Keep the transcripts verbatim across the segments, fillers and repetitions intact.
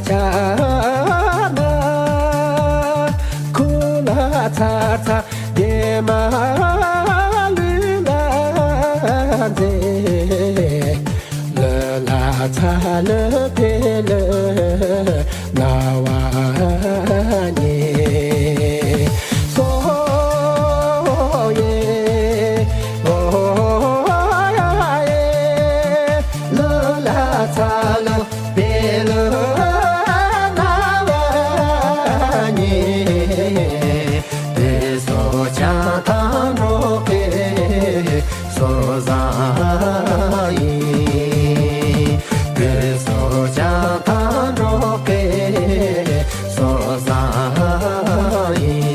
ཆ་ན་ཁུ་ལ་ཚ་ཚ་ཡེ་མ་ལུས་ལ་མཛེས། ལོ་ལ་ཚ་ལོ་དེ་ལོ་ན་བ་ཉེ་སོ་ཡེ་ཨོ་ཡ་ཡེ། ལོ་ལ་ཚ་ལོ་དེ་ལོ་ན་བ་ཉེ། དེ་སོ་ཆང་ཐང་འགྲོ་གི་སོ་བཟང་ཡིན། དེ་སོ་ཆང་ཐང་འགྲོ་གི་སོ་བཟང་ཡིན།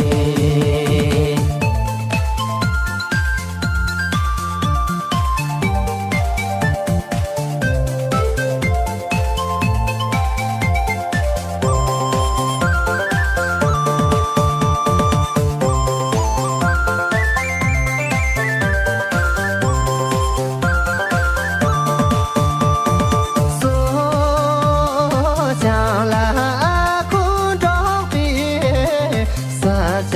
སོ་བྱང་ལ་ཁུ་འབྲོག་པའི་ས་ཆ་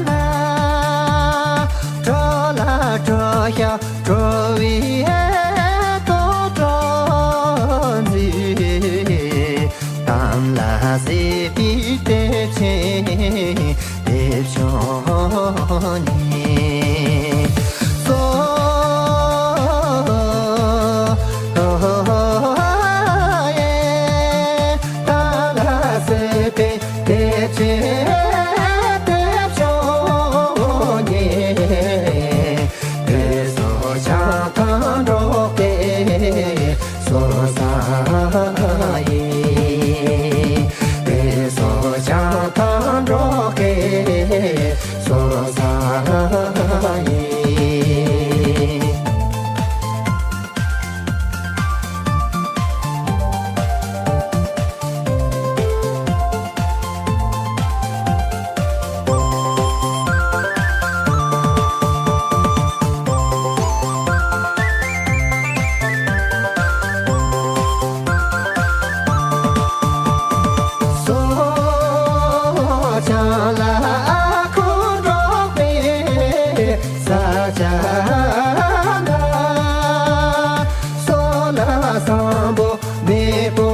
ན། གྲོ་ལ་གྲོ་ཞགས་གྲོ་བའི་ལྟོ་གྲོ་འཛིན། དམ་ལ་བསྲེས་པའི་དེབ་ཆེན་དེབ་ཆུང་ནི། སོ་ཡེ་དམ་ལ་བསྲེས་པའི་དེབ་ཆེན་དེབ་ཆུང་ནི། དེ་སོ་ཆང་ཐང་འགྲོ་གི་སོ་བཟང་ཡིན། དེ་སོ་ཆང་ཐང་འགྲོ་གི་སོ་བཟང་ཡིན། སོ་བྱང་ལ་ཁུ་འབྲོག་པའི་ས་ཆ་ན། སོ་ལ་བཟང་པོ་མེས་པོ་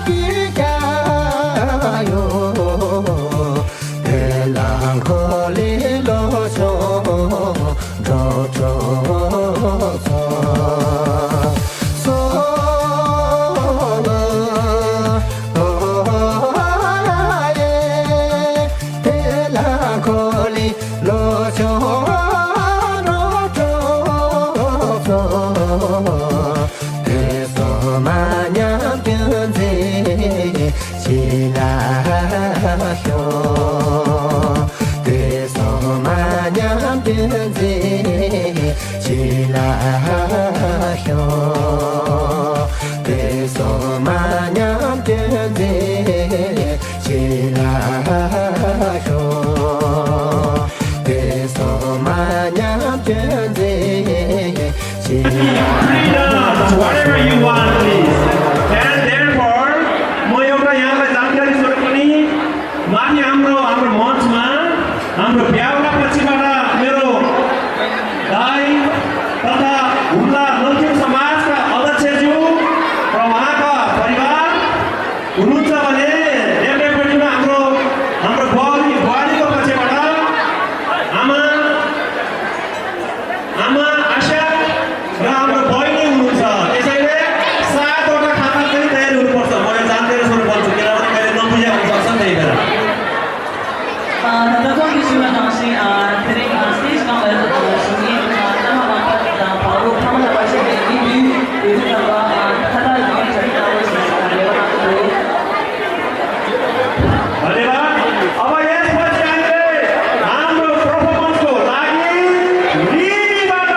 ཞིག་བཞག་ཡོད། དེ་ལ་འཁོར་ལོའི་ལོ་ཆུང་འགྲོ་གྲོགས་ཚོ། སོ་ཡེ་དེ་ལ་འཁོར་ལོའི་ལོ་ཆུང་འགྲོ་གྲོགས་ཚོ། དེ་སོ་མ་ཉམས་རྒྱུན་འཛིན་བྱེད་ལ་ཤོག་དེ་སོ་མ་ཉམས་རྒྱུན་འཛིན་བྱེད་ལ་ཤོག་དེ་སོ་མ་ཉམས་རྒྱུན་འཛིན་བྱེད་ལ་ཤོག་དེ་སོ་མ་ཉམས་རྒྱུན་འཛིན། Freedom, whatever you want, please. And therefore, म एउटा यहाँलाई जानकारी स्वरूप पनि माथि हाम्रो, हाम्रो मञ्चमा हाम्रो ब्याउला पक्षबाट मेरो दाइ तथा हुम्ला नौखेम समाजका अध्यक्षज्यू र उहाँका परिवार हुनुहुन्छ भने देब्रेपट्टिमा हाम्रो, हाम्रो बुहारी, बुहारीको पक्षबाट आमा, आमा आशा र हाम्रो बहिनी हुनुहुन्छ। त्यसैले सातवटा खाता पनि तयार हुनुपर्छ। म यो जानकारी स्वरूप भन्छु, किनभने मैले नबुझेको हुनसक्छ, त्यही भएर। ད་ལྟ་ཁོང་གིས་ཞུས་པ་ནང་བཞིན། ཨ། དེ་རིང་ཨ་སི་ཊེཇ་སྒང་ལ་ཨ་ཞུགས་མཁན་ཨ་ཀརྨ་པ་དང་བར་དུ་ཕ་མ་ལ་བར་ཆད་ཀྱི་དགེ་འདུན་ཡོད་དུས་ཙམ་པ། ཨ། ད་ལྟ་ཡོད་མཁན་བྱ་བྲལ་ལྟ་བུ་ཞིག་ལས་ཀ་གནང་གི་འདུག། धन्यवाद। अब यसपछि हामीले हाम्रो पर्फर्मेन्सको लागि रिडीबाट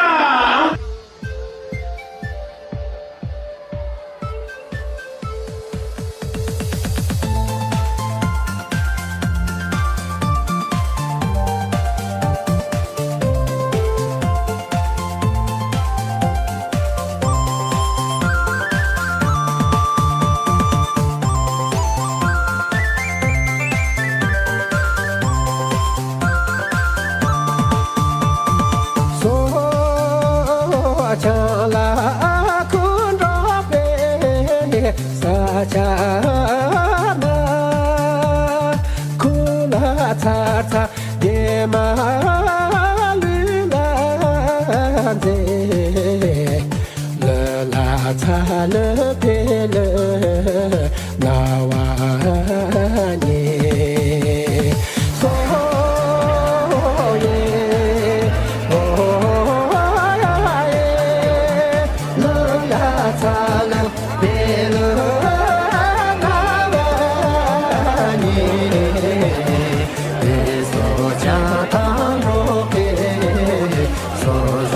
བྱང་ལ་ཁུ་འགྲོ་པའི་ས་ཆ་ན། ཁུ་ལ་ཚ་ཚ་དེ་མ་ལུས་ལ་མཛེས། ལུས་ལ་ཚ་ལུ་པེ་ལུ་ན་བ་ཉེ། སོ་ཡེ་ཨོ་ཡེ། ལུས་ལ་ཚ་ལུ་པེ་ལུ་ན་བ་ཉེ། དེ་སོ་ཅང་ཐང་འགྲོ་གེ། སོ་ས་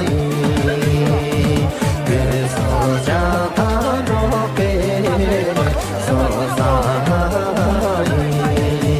ཡི། དེ་སོ་ཅང་ཐང་འགྲོ་གེ། སོ་ས་ཡི།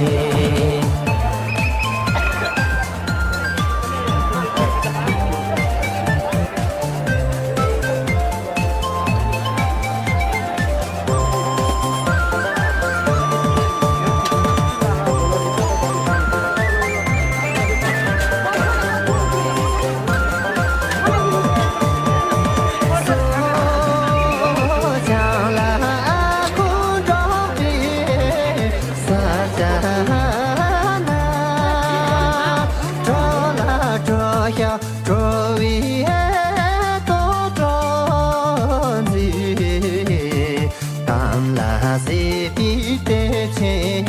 གཏམ་ལ་སྲིད་པའི་དེབ་ཆེན་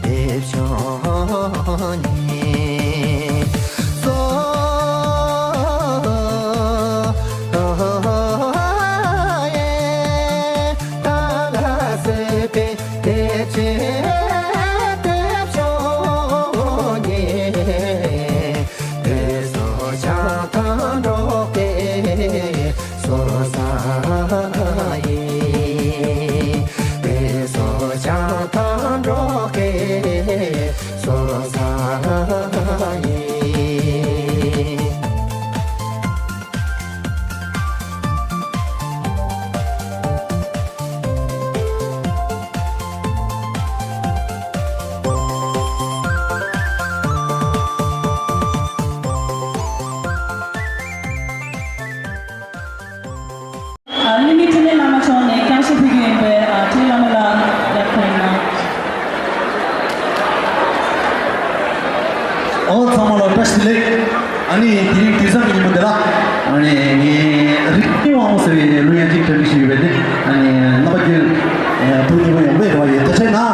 དེབ་ཆུང་ཉིད། སོ་ཡེ། གཏམ་ལ་སྲིད་པའི་དེབ་ཆེན་དེབ་ཆུང་ཉིད། དེ་སོ་ཅང་ཐང་འགྲོ་གེ། སོ་ས་ཡི། དེ་སོ་ཅང་ཐང་འགྲོ་གེ། སོ་ས་ཡི། ཨ་ནི་འཕྲིན་ལས་བླ་མ་མཆོག་ནས་བསྐྱར་ཞུ་ཕུལ་རྒྱུ་ཡིན་པས། ཨ་འཕྲིན་ལས་བླ་མ་ལ་རྒྱབ་སྐྱོར་གནང་། ཨོ་ཚང་མ་ལ་བཀྲ་ཤིས་བདེ་ལེགས། ཨ་ནི་དེ་རིང་དུས་བཟང་གི་ཉིན་མོ་འདི་ལ། ཨ་ནི་ངའི་རིག་གནས་དབང་མོ་ཟེར་བའི་གླུ་དབྱངས་ཅིག་འཁྲབ་ཀྱི་ཞིག་ཡོད་པས་ཏེ། ཨ་ནི་རྣམ་པ་ཀུན་ཕུལ་ཉིན་མོ་ཡོང་བའི་རེ་བ་ཡོད། ཐུགས་རྗེ་གནང་།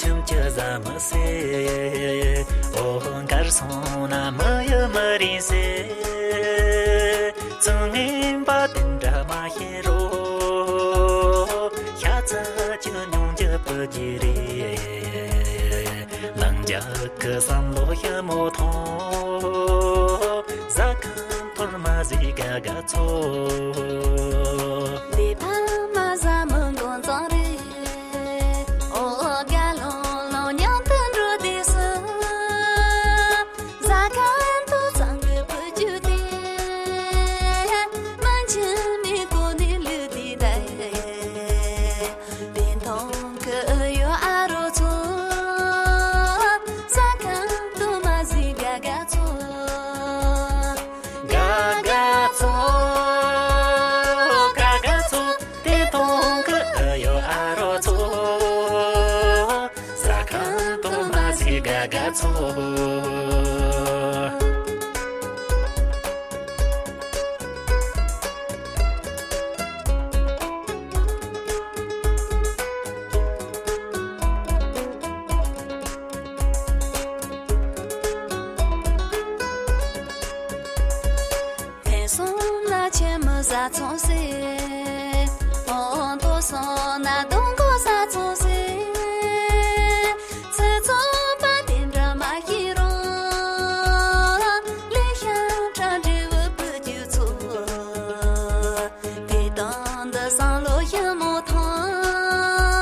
ཁྱིམ་གྱི་བཟའ་མི་ཟེར། འོ་མགར་སོང་ན་མི་ཡི་མི་རིང་ཟེར། ཚུལ་ངན་པ་དེ་འདྲ་མ་བྱེད་རོགས། ཤ་ཚ་གྱི་མྱོང་རྒྱུ་སྤུ་རྒྱུ་རེད། ལང་རྒྱ་གི་བསམ་བློ་ཞིབ་མོ་ཐོངས། ཟ་ཁང་དུ་མ་ཟིག་དགའ་དགའ་ཚོ། ལས་ཕ་མ་ཟ་མི་འགོ་འཛིན་རེད། འོ་རྒྱ་ལོང་ལོང་མཉམ་དུ་འགྲོ་དུས་སུ། ཟ་ཁང་དུ་ཚང་གི་བུ་རྒྱུད་དེ། མ་འཆི་མེད་གོ་ནས་ལུས་དེ་ད། བདེ་ཐང་གི་ཡོད་ཨ་རོ་ཚོ། ཟ་ཁང་དུ་མ་ཟིག་དགའ་དགའ་ཚོ། དགའ་དགའ་ཚོ། དགའ་དགའ་ཚོ། བདེ་ཐང་གི་ཡོད་ཨ་རོ་ཚོ། ཟ་ཁང་དུ་མ་ཟིག་དགའ་དགའ་ཚོ། ཐེངས་གསུམ་ན་ཆེན་མོ་ཟ་ཚོང་ཟེར། ཨོ་ཏོ་སོང་ན་སྡོང་མགོ་ཟ་ཚོང་ཟེར། ཚེ་ཚོང་པ་དེ་འདྲ་མ་ཤེས་རུང་། ལས་ཤ་ཁྲ་འབྲས་བུ་བུ་རྒྱུ་ཚོ། དེ་དང་འདི་བསམ་བློ་ཞིབ་མོ་ཐོངས།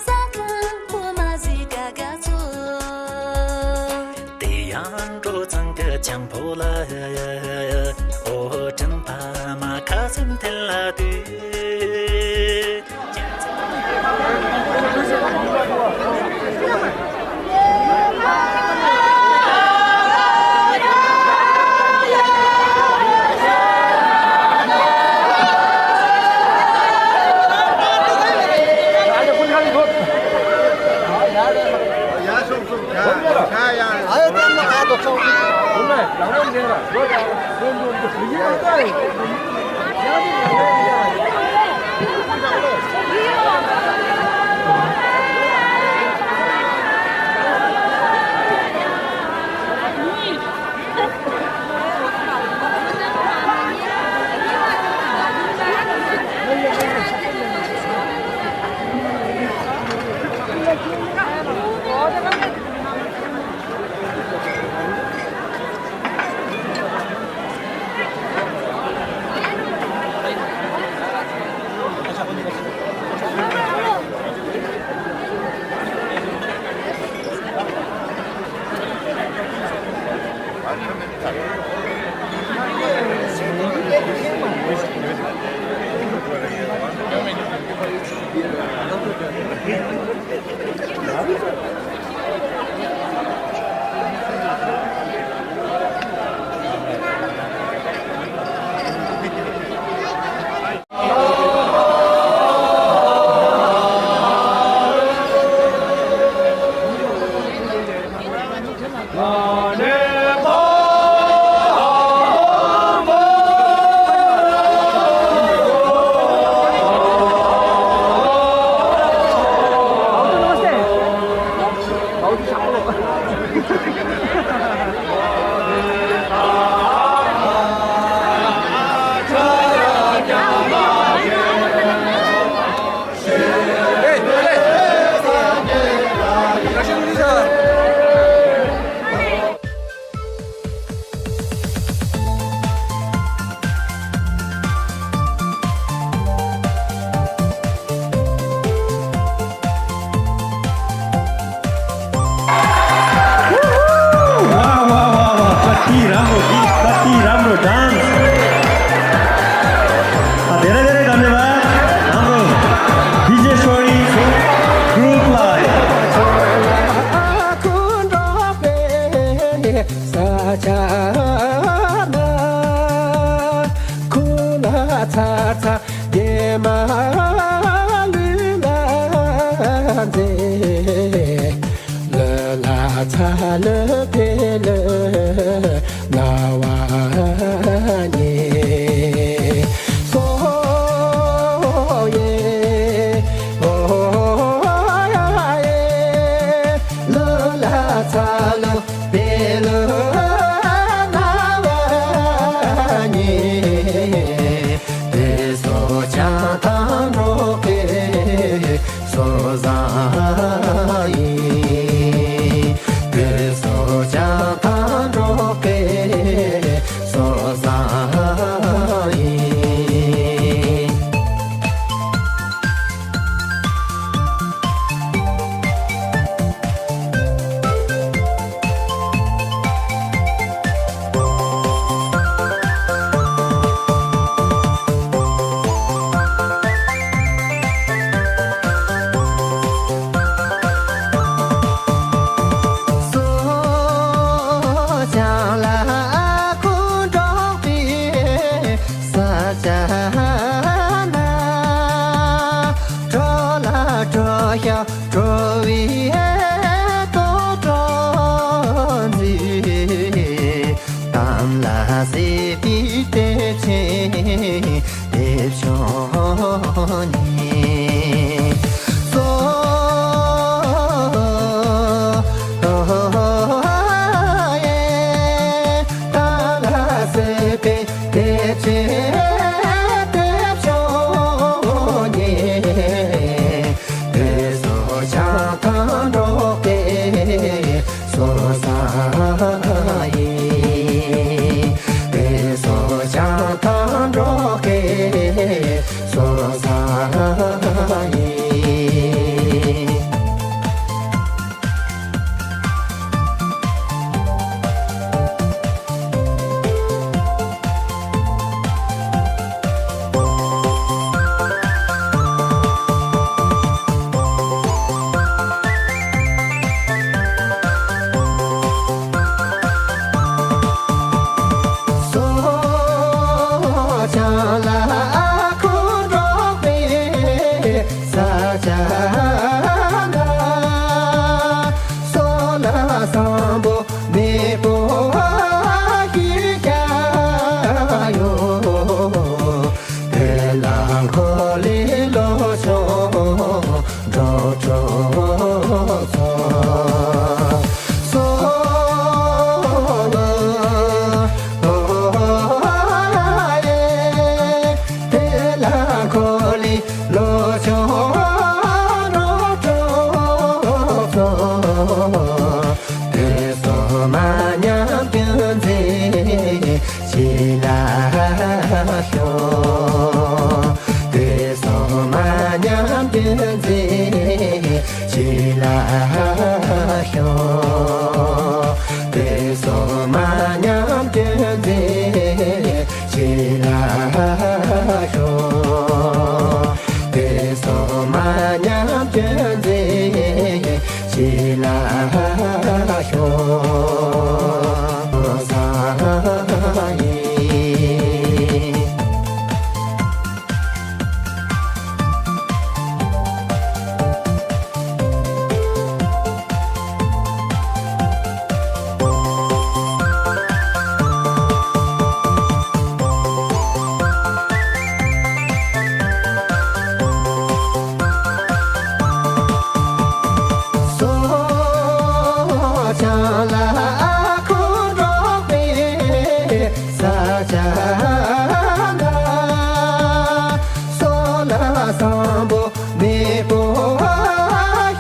ཟ་ཁང་དུ་མ་ཟིག་དགའ་དགའ་ཚོ། དེ་ཡང་འགྲོ་ཚང་གི་ཅམ་ཕོ་ལ། ཨོ་དྲིན་ཕ་མ་ཁ་སེམས་ཐལ་ལ་དུས། ཝ་ཝ་ཝ་ཝ། ད་དེ་རང་རོ། དེ་ད་དེ་རང་རོ་ཌན་སི། ཨ། དེ་རེད་དེ་རེད། ད་ནི་བ་རང་རོ། ཌི་ཇེ་ཤོ་རི་གུ་རུབ་ལ། ས་ཆ་ན་ཁུ་ལ་ཚ་ཚ། ཡེ་མ་ལུས་ལ་མཛེས། ལུས་ལ་ཚ་ལུ་ཕེ་ལུ་ན་བ་ཉེ། སོ་ཡེ་ཨོ་ཡ་ཡེ། པའི་དེ་ཕྱིན་དེ་བྱུང་ནས། སོ། ད་ལ་སྲིད་པའི་དེ་ཕྱིན་དེ་བྱུང་ནས། དེ་སོགས་བྱང་ཐང་འགྲོ་དེ། སོ་ས་ཡི། དེ་སོ་བྱང་ཐང་འགྲོ་ཁའི་སོ་ས་ཡི། སོ་བྱང་ལ་ཁོ་འགྲོ་བའི་ས་ཆ་ན། སོ་ལ་བཟང་པོ་མེད་པོ་ཞིག་ཀྱང་ཡོད། དེ་ལ་འཁོར་ལས་ལོ་ཆུང་འགྲོ་གྲོགས་ཚོ། སོ་ལ། དེ་ལ་འཁོར་ལས་ལོ་ཆུང་འགྲོ་གྲོགས་ཚོ། དེ་སོ་མ་ཉམས་ཀྱི་མཛེས། ཞིག་ལ་ཤོག་དེ་སོ་མ་ཉམས་ཀྱི་མཛེས། ཞིག་ལ་ཤོག་དེ་སོ་མ་ཉམས་ཀྱི་མཛེས། ཞིག་ལ་ཤོག་དེ་སོ་མ་ཉམས་ཀྱི་མཛེས། ཞིག་ལ་ཤོག་ས་ཡི། སོ་བྱང་ལ་ཁོ་འགྲོ་བའི་ས་ཆ་ན། སོ་ལ་བཟང་པོ་མེད་པོ་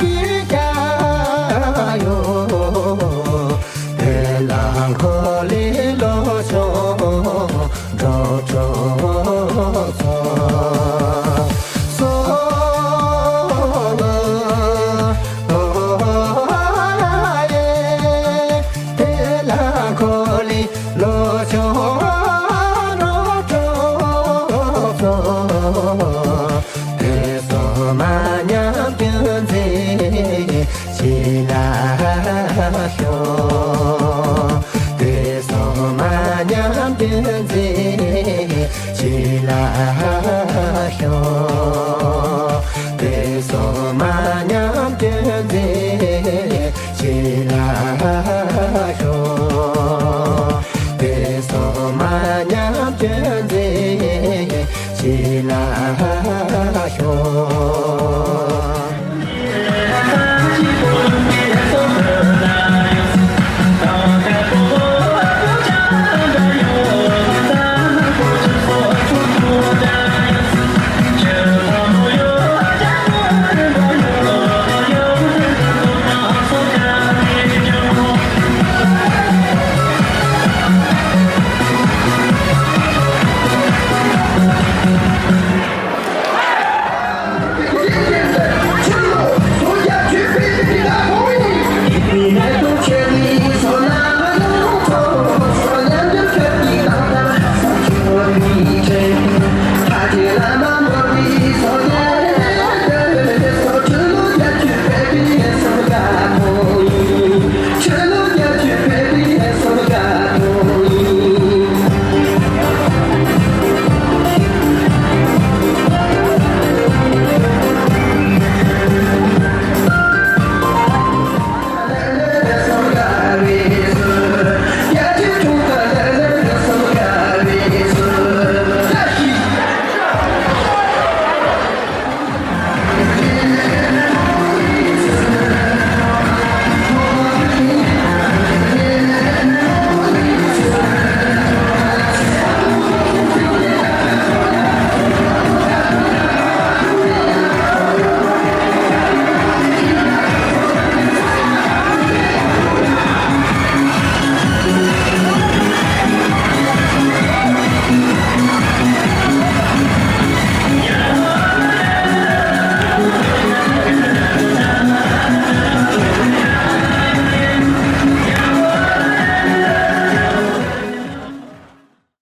ཞིག་ཀྱང་ཡོད། དེ་ལ་འཁོར་ལས་ལོ་ཆུང་འགྲོ་གྲོགས་ཚོ། སོ་ལ། དེ་ལ་འཁོར་ལས་ལོ་ཆུང་འགྲོ་གྲོགས་ཚོ། དེ་སོ་མ་ཉམས་ཀྱི་མཛེས། ཞིག་ལ་ཤོག་དེ་སོ་མ་ཉམས་ཀྱི་མཛེས། ཞིག་ལ་ཤོག་དེ་སོ་མ་ཉམས་ཀྱི་མཛེས། ཞིག་ལ་ཤོག་དེ་སོ་མ་ཉམས་ཀྱི་